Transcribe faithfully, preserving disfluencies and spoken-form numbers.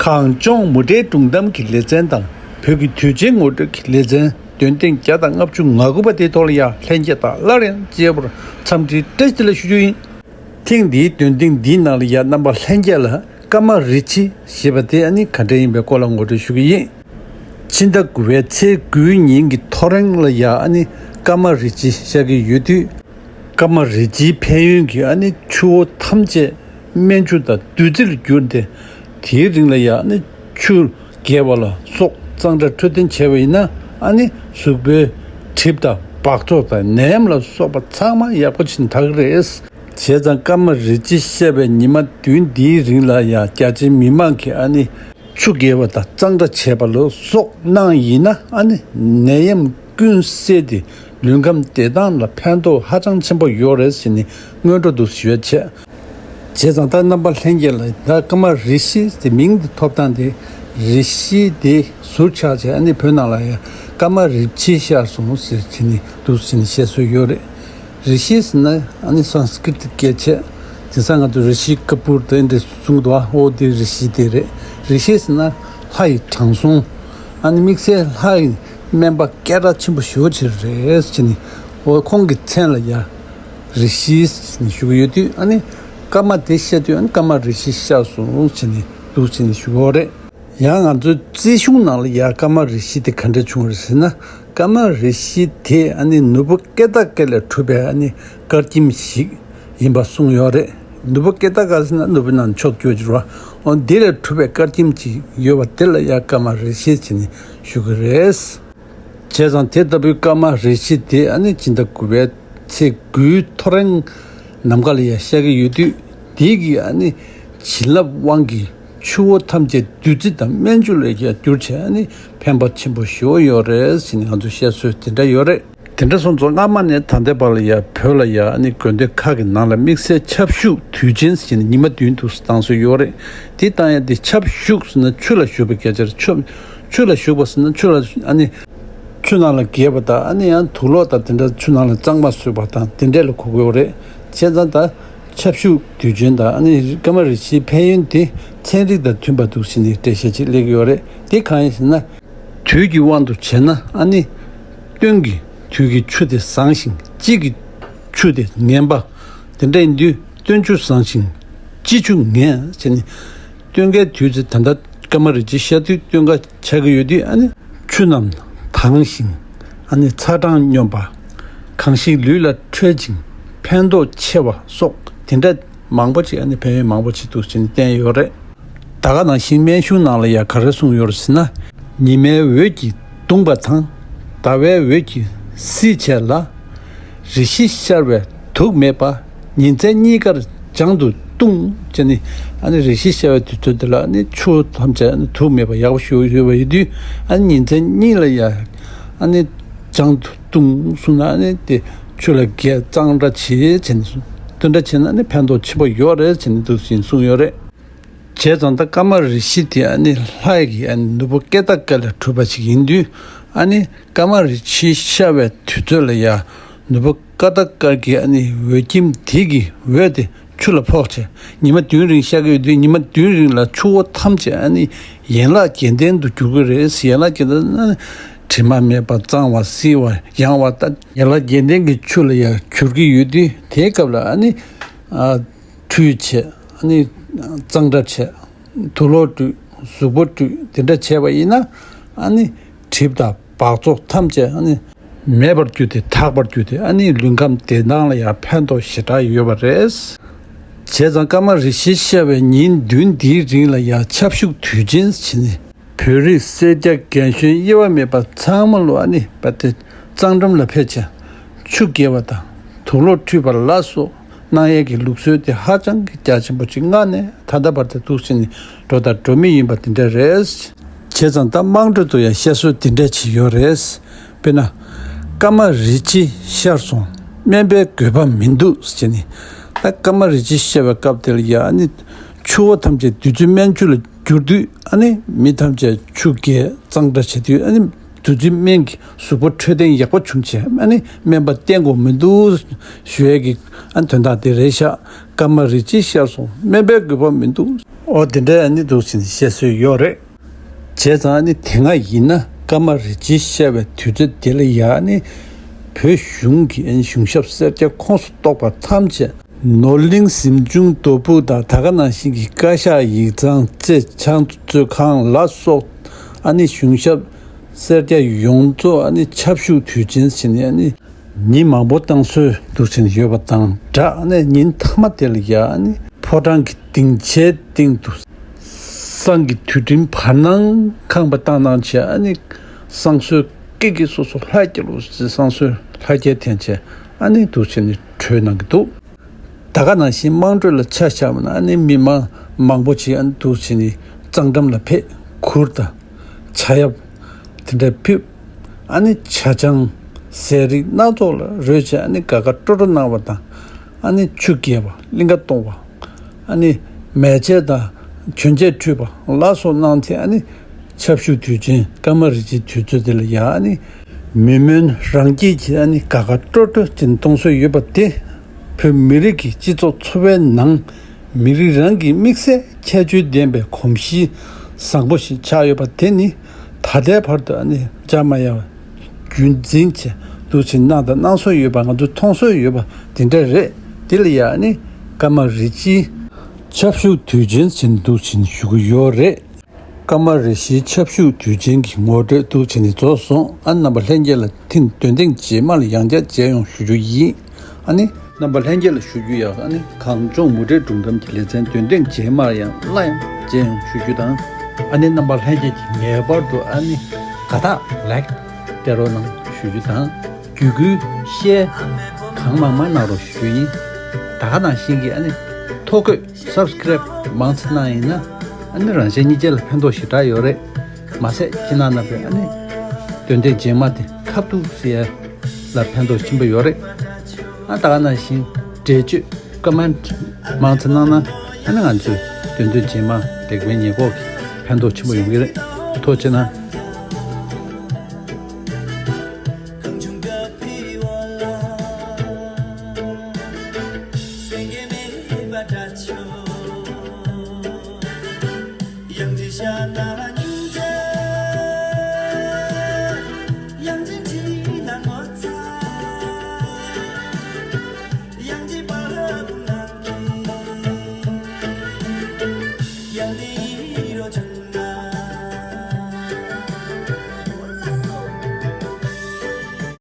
གངས་ལྗོངས་མུ་འབྲེལ་སྒྲུང་གཏམ་གྱི་ལེ་ཚན་དང་བོད་ཀྱི་དུས་ཆེན་ངོ་སྤྲོད་ཀྱི་ལེ་ཚན་འདོན་ཐེངས་བརྒྱ་དང་ལྔ་བཅུ་ང་དགུ་པ་དེའི་ཐོག་ལ་ཡང་ལྷན་རྒྱས་དང་སླར་ཡང་མཇལ་བར་འཚམས་འདྲི་བཀྲ་ཤིས་བདེ་ལེགས་ཞུ་རྒྱུ་ཡིན། ཐེངས་འདིའི་འདོན་ཐེངས་འདིའི་ནང་ལ་ཡང་རྣམ་པ་ལྷན་རྒྱས་ལ་ཀརྨ་རིག་བྱེད་ཞེས་པ་དེ་ཨ་ནི་ག་འདྲ་ཡིན་པའི་སྐོར་ལ་ངོ་སྤྲོད་ཞུ་གི་ཡིན། ཕྱི་ཟླ་དགུ་པའི་ཚེས་དགུའི་ཉིན་གྱི་ཐོ་རེངས་ལ་ཡང་ཨ་ནི་ཀརྨ་རིག་བྱེད་ཤར་གྱི་ཡོད་དུས། ཀརྨ་རིག་བྱེད་ཕན་ཡོན་གྱིས་ཨ་ནི་ཆུ་བོ་ཐམས་ཅད་སྨན་ཆུ་དང་བདུད་རྩི་ལ་གྱུར་ཏེ། དེའི་རིང་ལ་ཡང་ཨ་ནི་ཆུ་རྒྱས་པ་ལ་སོགས་གཙང་སྦྲ་འཕྲོད་བསྟེན་བྱས་པ་ཡིན་ན་ཨ་ནི་གཟུགས་པོའི་གྲིབ་དང་འབག་བཙོག་དང་ནད་ཡམས་ལ་སོགས་པ་ཚང་མ་ཡག་པོ་ཕྱིན་དག་གི་རེད། བྱས་ཙང་ཀརྨ་རིག་བྱེད་བཤད་པའི་ཉི་མ་བདུན་འདིའི་རིང་ལ་ཡང་རྒྱ་ཆེའི་མི་མང་གིས་ཨ་ནི་ཆུ་རྒྱས་པ་དང་གཙང་སྦྲ་བྱས་པ་ལ་སོགས་གནང་ཡིན་ན་ཨ་ནི་ནད་ཡམས་ཀུན་སེལ་ཏེ་ལུས་ཁམས་བདེ་ཐང་ལ་ཕན་ཐོགས་ཧ་ཅང་ཆེན་པོ་ཡོད་རེད་ཟེར་ནས་སྔོན་འགྲོ་དུ་ཞུ་ཡ་བྱས། བྱས་ཙང་ད་རྣམ་པ་ལྷན་རྒྱས་ལ་ད་ཀརྨ་རིག་བྱེད་ཟེར་མིང་འདི་ཐོབ་སྟངས་དེ་རིག་བྱེད་དེ་ཟུར་ཆག་བྱས་ཨ་ནི་བོད་ནང་ལ་ཡང་ཀརྨ་རིག་བྱེད་ཤར་སོང་ཟེར་བྱས་ནས་འདུག་ཟེར་ནས་བཤད་སྲོལ་ཡོད་རེད། རིག་བྱེད་ཟེར་ན་ཨ་ནི་སང་སྐྲིད་སྐད་ཆ། དེང་སང་ང་ཚོ་རི་ཤི་ཀ་པུར་དེ་འདྲ་གསུངས་འདུག་ཨ། ཨོ་དེ་རིག་བྱེད་དེ་རེད། རིག་བྱེད་ཟེར་ན་ལྷ་ཡི་དྲང་སྲོང་། ཨ་ནི་དམིགས་བསལ་ལྷ་ཡི་སྨན་པ་སྐད་གྲགས་ཆེན་པོ་ཞེ་པོ་ཅིག་རེད་ཟེར་ནས། ཨོ་ཁོང་གི་མཚན་ལ་ཡ་རིག་བྱེད་ཟེར་ནས་ཞུ་གི་ཡོད་དུས་ཨ་ནི་ཀརྨ་དེ་བཤད་དུས་ཨ་ནི་ཀརྨ་རིག་བྱེད་ཤར་སོང་ཟེར་ནས་འདུག་ཟེར་ནས་ཞུ་གི་ཡོད་རེད། ཡང་ང་ཚོའི་རྩིས་གཞུང་ནང་ལ་ཡང་ཀརྨ་རིག་བྱེད་དེ་ག་འདྲ་བྱུང་བ་རེད་ཟེར་ན། ཀརྨ་རིག་བྱེད་དེ་ཨ་ནི་ནོར་བུ་ཀེ་ཏ་ཀ་ལས་གྲུབ་པའི་ཨ་ནི་བཀའ་ཁྱིམ་ཞིག་ཡིན་པ་གསུངས་ཡོད་རེད། ནོར་བུ་ཀེ་ཏ་ཀ་ཟེར་ན་ནོར་བུ་ནང་མཆོག་གྱུར་གྱུར་བ། འོ་འདི་ལས་གྲུབ་པའི་བཀའ་ཁྱིམ་ཅིག་ཡོད་པ་དེ་ལ་ཡང་ཀརྨ་རིག་བྱེད་ཟེར་ནས་ཞུ་གི་རེད། བྱས་ཙང་དེ་ལྟ་བུའི་ཀརྨ་རིག་བྱེད་དེ་ཨ་ནི་སྤྱི་ཟླ་དགུ་པའི་ཚེས་དགུའི་ཐོ་རེངས་ནམ་མཁའ་ལ་ཡང་ཤར་གྱི་ཡོད་དུས། དེ་གི་ཨ་ནི་བྱིན་རླབས་དབང་གིས་ཆུ་བོ་ཐམས་ཅད་བདུད་རྩི་དང་སྨན་ཆུ་ལ་ཡང་གྱུར་བྱས་ཨ་ནི་ཕན་པ་ཆེན་པོ་ཞེ་པོ་ཡོད་རེད་ཟེར་ནས་ང་ཚོས་བཤད་སྲོལ་དེ་འདྲ་ཡོད་རེད། དེ་འདྲ་སོང་ཙང་སྔ་མ་ནས་ད་ལྟའི་བར་ལ་ཡང་བོད་ལ་ཡང་ཨ་ནི་དགོན་སྡེ་ཁག་གི་ནང་ལ་དམིགས་བསལ་ཆབ་བཞུགས་དུས་ཆེན་ཟེར་ནས་ཉི་མ་བདུན་དུ་བཏང་སྲོལ་ཡོད་རེད། དེ་བཏང་ཡ་དེ་ཆབ་བཞུགས་ཟེར་ན་ཆུ་ལ་བཞུགས་པའི་སྐད་ཆ་རེད། ཆུ་ཆུ་ལ་བཞུགས་པ་ཟེར་ན་ཆུ་ལ་ཨ་ནི་ཆུ་ནང་ལ་རྒྱས་པ་དང་ཨ་ནི་ཡང་དུག་ལོག་དང་དེ་འདྲ་ཆུ་ནང་ལ་གཙང་མ་བཟོས་པ་དང་དེ་འདྲས་ལ་གོ་དགོས་རེད། བྱས་ཙང་ད་ཆབ་བཞུགས་དུས་ཆེན་དང་ཨ་ནི་ཀརྨ་རིག་བྱེད་ཕན་ཡོན་དེ་ཚན་རིག་དང་མཐུན་པ་འདུག་ཟེར་ནས་འགྲེལ་བཤད་ཅིག་སླེབས་ཀྱི་ཡོད་རེད། དེ་གང་ཡིན་ཟེར་ན། དུས་ཀྱི་དབང་དུ་བྱས་ན་ཨ་ནི། སྟོན་གྱི་དུས་ཀྱི་ཆུ་དེ་བཟང་ཞིང་དཔྱིད་ཀྱི་ཆུ་དེ་ངན་པ། དེ་འདྲ་ཡིན་དུས་སྟོན་ཆུ་བཟང་ཞིང་དཔྱིད་ཆུ་ངན་ཟེར་ནས། སྟོན་ཁའི་དུས་ཚོད་ད་ལྟ་ཀརྨ་རིག་བྱེད་ཤར་དུས་སྟོན་ཁ་ཆགས་ཀྱི་ཡོད་དུས་ཨ་ནི་ཆུ་རྣམས་དྭངས་ཤིང་ཨ་ནི་ཚ་གྲང་སྙོམས་པ། གང་ཞིག་ལུས་ལ་འཕྲོད་ཅིང་ཕན་ཐོགས་ཆེ་བ་སོགས་དེ་འདྲ་མང་པོ་ཅིག་ཨ་ནི་ཕན་ཡོན་མང་པོ་ཅིག་འདུག་ཟེར་ནས་བསྟན་ཡོད་རེད། ད་ག་ནང་བཞིན་སྨན་གཞུང་ནང་ལ་ཡང་ག་རེ་གསུངས་ཡོད་རེད་ཟེར་ན། ཉི་མའི་འོད་ཀྱིས་གདུངས་པ་དང་ཟླ་བའི་འོད་ཀྱིས་བསིལ་བྱས་ལ། རེ་ཞིག་ཤར་བས་དུག་མེད་པ། ཉིན་མཚན་གཉིས་ཀར་བྱང་དུ་ལྟུང་བྱས་ནས། ཨ་ནི་རེ་ཞིག་ཤར་བའི་དུས་ཚོད་དེ་ལ་ཨ་ནི་ཆུ་ཐམས་ཅད་ཨ་ནི་དུག་མེད་པ་ཡག་པོ་ཞིག་ཡོད་པ་ཡིན་དུས་ཨ་ནི་ཉིན་མཚན་གཉིས་ལ་ཡང་ཨ་ནི་བྱང་དུ་ལྟུང་གསུངས་ན་ཨ་ནི་དེ་ཆུ་ལ་རྒྱས་གཙང་སྦྲ་བྱེད་བྱས་ནས་སོང་དེ་འདྲ་བྱས་ན་ཨ་ནི་ཕན་ཐོགས་ཆེན་པོ་ཡོད་རེད་བྱས་ནས་འདུག་ཟིན་གསུངས་ཡོད་རེད། བྱས་ཙང་ད་ཀརྨ་རེ་ཞིག་དེ་ཨ་ནི་ལྷ་ཡི་གི་ཨ་ནི་ནོར་བུ་ཀེ་ཏ་ཀ་ལས་གྲུབ་པ་ཞིག་ཡིན་དུས་ཨ་ནི་ཀརྨ་རེ་ཞིག་ཤར་བའི་དུས་ཚོད་ལ་ཡ་ནོར་བུ་ཀེ་ཏ་ཀ་གི་ཨ་ནི་འོད་ཁྱིམ་དེ་གི་འོད་དེ་ཆུ་ལ་ཕོག་བྱས་ཉི་མ་བདུན་རིང་ཤར་གི་ཡོད་དུས་ཉི་མ་བདུན་རིང་ལ་ཆུ་བོ་ཐམས་ཅད་ཨ་ནི་ཡན་ལག་བརྒྱད་ལྡན་དུ་གྱུར་གི་རེད། ཡན་ལག་བརྒྱད་ལྡན་ཨ་ནི་དྲི་མ་མེད་པ་གཙང་བ་བསིལ་བ་ཡང་བ་ད་ཡན་ལག་བརྒྱད་ལྡན་གྱི་ཆུ་ལ་ཡ་གྱུར་གི་ཡོད་དུས་དེའི་སྐབས་ལ་ཨ་ནི་ཨ། ཁྲུས་བྱས། ཨ་ནི་གཙང་སྦྲ་བྱས། དུག་ལོག་བཀྲུས། གཟུགས་པོ་བཀྲུས། དེ་འདྲ་བྱས་པ་ཡིན་ན་ཨ་ནི་གྲིབ་དང་འབག་བཙོག་ཐམས་ཅད་ཨ་ནི་མེད་པར་གྱུར་ཏེ་དག་པར་གྱུར་ཏེ་ཨ་ནི་ལུས་ཁམས་བདེ་ཐང་ལ་ཡང་ཕན་ཐོགས་ཞེ་དྲག་ཡོད་པ་རེད། བྱས་ཙང་ཀརྨ་རེ་ཞིག་ཤར་བའི་ཉིན་བདུན་འདིའི་རིང་ལ་ཡང་ཆབ་བཞུགས་དུས་ཆེན་བྱས་ནས། བོད་རིགས་སེར་སྐྱ་རྒན་གཞོན་དབྱེ་བ་མེད་པ་ཚང་མ་ལོ་ཨ་ནི་བ་དེ་གཙང་འགྲམ་ལ་ཕེབས་བྱས་ཆུ་བརྒལ་བ་དང་དུག་ལོག་འཁྲུད་པ་ལ་སོགས་གནང་ཡས་ཀྱི་ལུགས་སྲོལ་དེ་ཧ་ཅང་གི་རྒྱ་ཆེན་པོ་ཅིག་སྔ་ནས་ད་ལྟ་བར་དུ་འདུག་ཟིན་ནས་འགྲོ་དང་འགྲོ་མུས་ཡིན་པ་དེ་འདྲ་རེད། བྱས་ཙང་ད་དམངས་ཁྲོད་དུ་ཡང་བཤད་སྲོལ་དེ་འདྲ་ཅིག་ཡོད་རེད། དཔེར་ན། ཀརྨ་རེ་ཞིག་ཤར་སོང་སྨན་པའི་དགོས་པ་མི་འདུག་ཟེར་ནས། ད་ཀརྨ་རེ་ཞིག་ཤར་བའི་སྐབས་དེ་ལ་ཡང་ཨ་ནི་ཆུ་བོ་ཐམས་ཅད་བདུད་རྩི་སྨན་ཆུ་ལ་གྱུར་དུས་ཨ་ནི་མི་ཐམས་ཅད་ཆུ་རྒྱས་གཙང་སྦྲ་བྱེད་དུས་ཨ་ནི་བདུད་རྩི་སྨན་གྱི་གཟུགས་པོ་འཕྲོད་བསྟེན་ཡག་པོ་བྱུང་བྱས་ཨ་ནི་སྨན་པ་བསྟེན་དགོས་མི་འདུག་ཞུ་ཡས་ཀྱི་ཨ་ནི་དོན་དག་དེ་རེད་ཤག་ཀརྨ་རེ་ཞིག་ཤར་སོང་སྨན་པའི་དགོས་པ་མི་འདུག་ཨོ་དེ་འདྲ་ཨ་ནི་འདུག་ཟེར་ནས་བཤད་སྲོལ་ཡོད་རེད། བྱས་ཙང་ཨ་ནི་དེ་སྔ་ཡིན་ན་ཀརྨ་རིན་ཆེན་བཤད་པའི་དུས་ཚོད་དེ་ལ་ཡ་ཨ་ནི་བོད་གཞུང་གི་ཨ་ནི་གཞུང་ཞབས་སེར་སྐྱ་ཁོངས་སུ་གཏོགས་པ་ཐམས་ཅད་ནོར་གླིང་གཟིམ་ཆུང་རྡོ་ཕུག་དང་ད་ག་ནང་བཞིན་གྱི་བཀའ་ཤག་ཡིག་ཚང་རྩེ་ཕྱག་མཛོད་ཁང་ལ་སོགས་ཨ་ནི་གཞུང་ཞབས་སེར་སྐྱ་ཡོངས་རྫོགས་ཨ་ནི་ཆབ་ཞུགས་དུས་ཆེན་ཟེར་ནས་ཨ་ནི་ཉིན་མང་པོ་བཏང་སྲོལ་འདུག་ཟེར་ནས་ཡོད་པ་དང་སྦྲགས་ཨ་ནི་ཉིན་མཐའ་མ་དེ་ལ་ཡ་ཨ་ནི་ཕོ་བྲང་གི་སྡིངས་ཆའི་སྟེང་དུ་བསང་གི་དུད་སྤྲིན་བར་སྣང་ཁང་པ་བཏང་གནང་བྱས་ཨ་ནི་བསང་གསོལ་སྐད་ཀྱིས་སོ་སོ་ལྷ་སྐྱེ་ལོ་ཟེར་བསང་གསོལ་ལྷ་སྐྱེ་འཐེན་བྱས་ཨ་ནི་འདུག་བྱས་ནས་གྲོལ་གནང་གི་འདུག་ད་ག་ནང་བཞིན་དམངས་ཁྲོད་ལ་ཆ་བཞག་པ་ན་ཨ་ནི་མི་མང་མང་པོ་ཅིག་ཨ་ནི་འདུག་བྱས་ནས་གཙང་འགྲམ་ལ་ཕེབས་གུར་དང་ཇ་ཡབ་དེ་འདྲ་ཕུལ། ཨ་ནི་ཇ་ཆང་ཟས་རིགས་སྣ་ཚོགས་ལ་རོལ་བྱས་ཨ་ནི་དགའ་དགའ་སྤྲོ་སྤྲོ་གནང་བ་དང་། ཨ་ནི་ཆུ་བསྐྱལ་བ་གླིང་ག་གཏོང་བ། ཨ་ནི་མལ་ཆས་དང་གྱོན་ཆས་སྤྲས་པ་ལ་སོགས་གནང་ཚེ་ཨ་ནི་ཆབ་ཞུགས་དུས་ཆེན་ཀརྨ་རིན་ཆེན་དུས་ཚོད་དེ་ལ་ཡ་ཨ་ནི་མི་སྨོན་རང་སྐྱིད་ཀྱིས་ཨ་ནི་དགའ་དགའ་སྤྲོ་སྤྲོ་ཅན་གཏོང་སྲོལ་ཡོད་པ་དེ་བོད་མི་རིགས་ཀྱི་སྤྱི་ཚོགས་འཚོ་བའི་ནང་མི་རིགས་རང་གི་དམིགས་བསལ་ཁྱད་ཆོས་ལྡན་པའི་གོམས་གཤིས་བཟང་པོ་ཞིག་ཆགས་ཡོད་པ་དེ་ནི་ད་ལྟའི་བར་དུ་ཨ་ནི་བཅའ་མ་ཡལ་བ་རྒྱུན་འཛིན་བྱས་འདུག་ཕྱིན་གནང་དང་གནང་སྲོལ་ཡོད་པ་ང་ཚོས་མཐོང་སྲོལ་ཡོད་པ་དེ་འདྲ་རེད། དེ་ལ་ཡང་ནི་ཀརྨ་རིན་ཆེན་ཆབ་ཞུགས་དུས་ཆེན་ཟེར་འདུག་ཕྱིན་ཞུ་གི་ཡོད་རེད། ཀརྨ་རིན་ཆེན་ཆབ་ཞུགས་དུས་ཆེན་གྱི་ངོ་སྤྲོད་འདུག་ཕྱིན་ནས་རྫོགས་སོང་། ཨ་རྣམ་པ་ལྷན་རྒྱས་ལ་ཐེངས་འདོན་ཐེངས་རྗེས་མ་ལ་ཡང་བསྐྱར་མཇལ་ཡོང་ཞུ་རྒྱུ་ཡིན། ཨ་ནི། རྣམ་པ་ལྷན་རྒྱས་ལ་ཞུ་རྒྱུ་ཡང་ཨ་ནི་གངས་ལྗོངས་མུ་འབྲེལ་སྒྲུང་གཏམ་གྱི་ལེ་ཚན་འདོན་ཐེངས་རྗེས་མར་ཡང་སླར་ཡང་མཇལ་ཡོང་ཞུ་རྒྱུ་དང་། ཨ་ནི་རྣམ་པ་ལྷན་རྒྱས་ཀྱིས་ངེས་པར་དུ་ཨ་ནི་དགའ་རྟགས་ལའིཀ་སྟེར་རོགས་གནང་ཞུ་རྒྱུ་དང་། བརྒྱུད་སྐུལ་ཤེར་གང་མང་མང་གནང་རོགས་ཞུ་རྒྱུ་ཡིན། ད་ག་ནང་བཞིན་གྱི་ཨ་ནི་ཐོ་འགོད་སབ་སི་ཀེ་རེབ་མང་ཙམ་གནང་ཡིན་ན་ཨ་ནི་རང་གཞན་གཉིས་ཆ་ལ་ཕན་ཐོགས་ཞེ་དྲག་ཡོད་རེད། མ་ཟད་ཁྱེད་རྣམ་པས་ཨ་ནི་འདོན་ཐེངས་རྗེས་མ་དེ་ཁ་ཐུག་ཟེར་ཡ་ལ་ཕན་ཐོགས་ཆེན་པོ་ཡོད་རེད། ཨ་ད་ག་ནང་བཞིན་འགྲེལ་བརྗོད་ཀོ་མེན་ཊི་མང་ཙམ་གནང་ན་ཨ་ནི་ང་ཚོས་འདོན་ཐེངས་རྗེས་མ་དེ་གའི་ཉེས་འགོག་གི་ཕན་ཐོགས་ཆེན་པོ་ཡོང་གི་རེད། ཐུགས་རྗེ་གནང་།